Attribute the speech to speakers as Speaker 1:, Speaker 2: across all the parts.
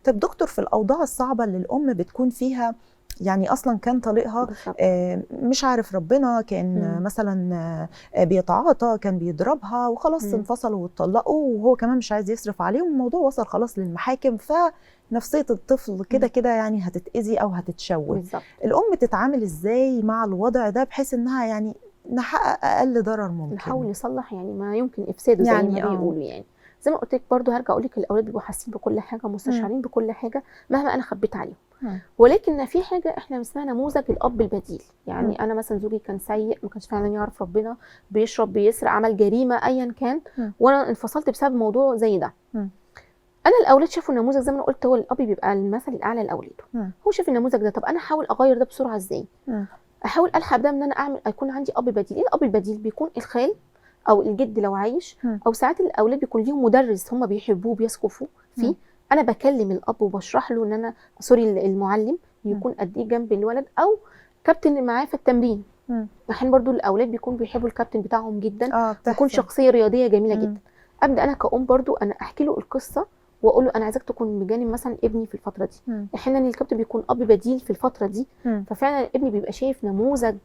Speaker 1: طب دكتور، في الاوضاع الصعبة اللي الام بتكون فيها، يعني اصلا كان طليقها مش عارف ربنا، كان مثلا بيتعاطى، كان بيضربها، وخلاص انفصلوا واتطلقوا، وهو كمان مش عايز يصرف عليهم، والموضوع وصل خلاص للمحاكم، فنفسية الطفل كده كده يعني هتتأذي او هتتشوه. الام تتعامل ازاي مع الوضع ده بحيث انها يعني نحقق اقل ضرر ممكن؟
Speaker 2: نحاول نصلح يعني ما يمكن افساده زي
Speaker 1: يعني
Speaker 2: ما بيقولوا. يعني زي ما قلت لك برضه، هرجع اقول لك الاولاد بيبقوا حاسين بكل حاجة ومستشعرين بكل حاجة مهما انا خبيت عليهم. ولكن في حاجة احنا اسمها نموذج الاب البديل. يعني انا مثلا زوجي كان سيء، ما كانش فعلا يعرف ربنا، بيشرب، بيسرق، عمل جريمة ايا كان، وانا انفصلت بسبب موضوع زي ده. انا الاولاد شافوا النموذج، زي ما انا قلت هو الاب بيبقى المثل الاعلى لاولاده. هو شاف النموذج ده، طب انا احاول اغير ده بسرعة ازاي؟ احاول الحق ده ان انا اعمل يكون عندي اب بديل. ايه الاب البديل؟ بيكون الخال او الجد لو عايش، او ساعات الاولاد بيكون ليهم مدرس هم بيحبوه بيثقوا فيه. انا بكلم الاب وبشرح له ان انا sorry المعلم يكون قد ايه جنب الولد، او كابتن اللي معاه في التمرين. احيانا برضو الاولاد بيكونوا بيحبوا الكابتن بتاعهم جدا، ويكون
Speaker 1: بتحصل.
Speaker 2: شخصية رياضية جميلة جدا. ابدا انا كأم برضو انا احكي له القصة واقول له انا عايزاك تكون بجانب مثلا ابني في الفترة دي. احيانا الكابتن بيكون اب بديل في الفترة دي، ففعلا الابن بيبقى شايف نموذج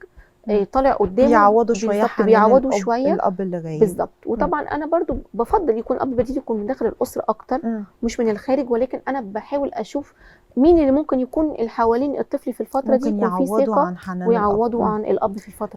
Speaker 2: طالع قدامه.
Speaker 1: يعوضوا شوية
Speaker 2: بالظبط،
Speaker 1: حنان
Speaker 2: بيعوضوا
Speaker 1: الأب،
Speaker 2: شوية.
Speaker 1: الاب اللي غايب.
Speaker 2: بالظبط. وطبعا انا برضو بفضل يكون اب بديل يكون من داخل الاسرة اكتر، مش من الخارج، ولكن انا بحاول اشوف مين اللي ممكن يكون اللي حوالين الطفل في الفترة دي
Speaker 1: ممكن
Speaker 2: يكون فيه
Speaker 1: يعوضوا
Speaker 2: ثقة
Speaker 1: عن حنان الأب.
Speaker 2: ويعوضوا عن الاب في الفترة.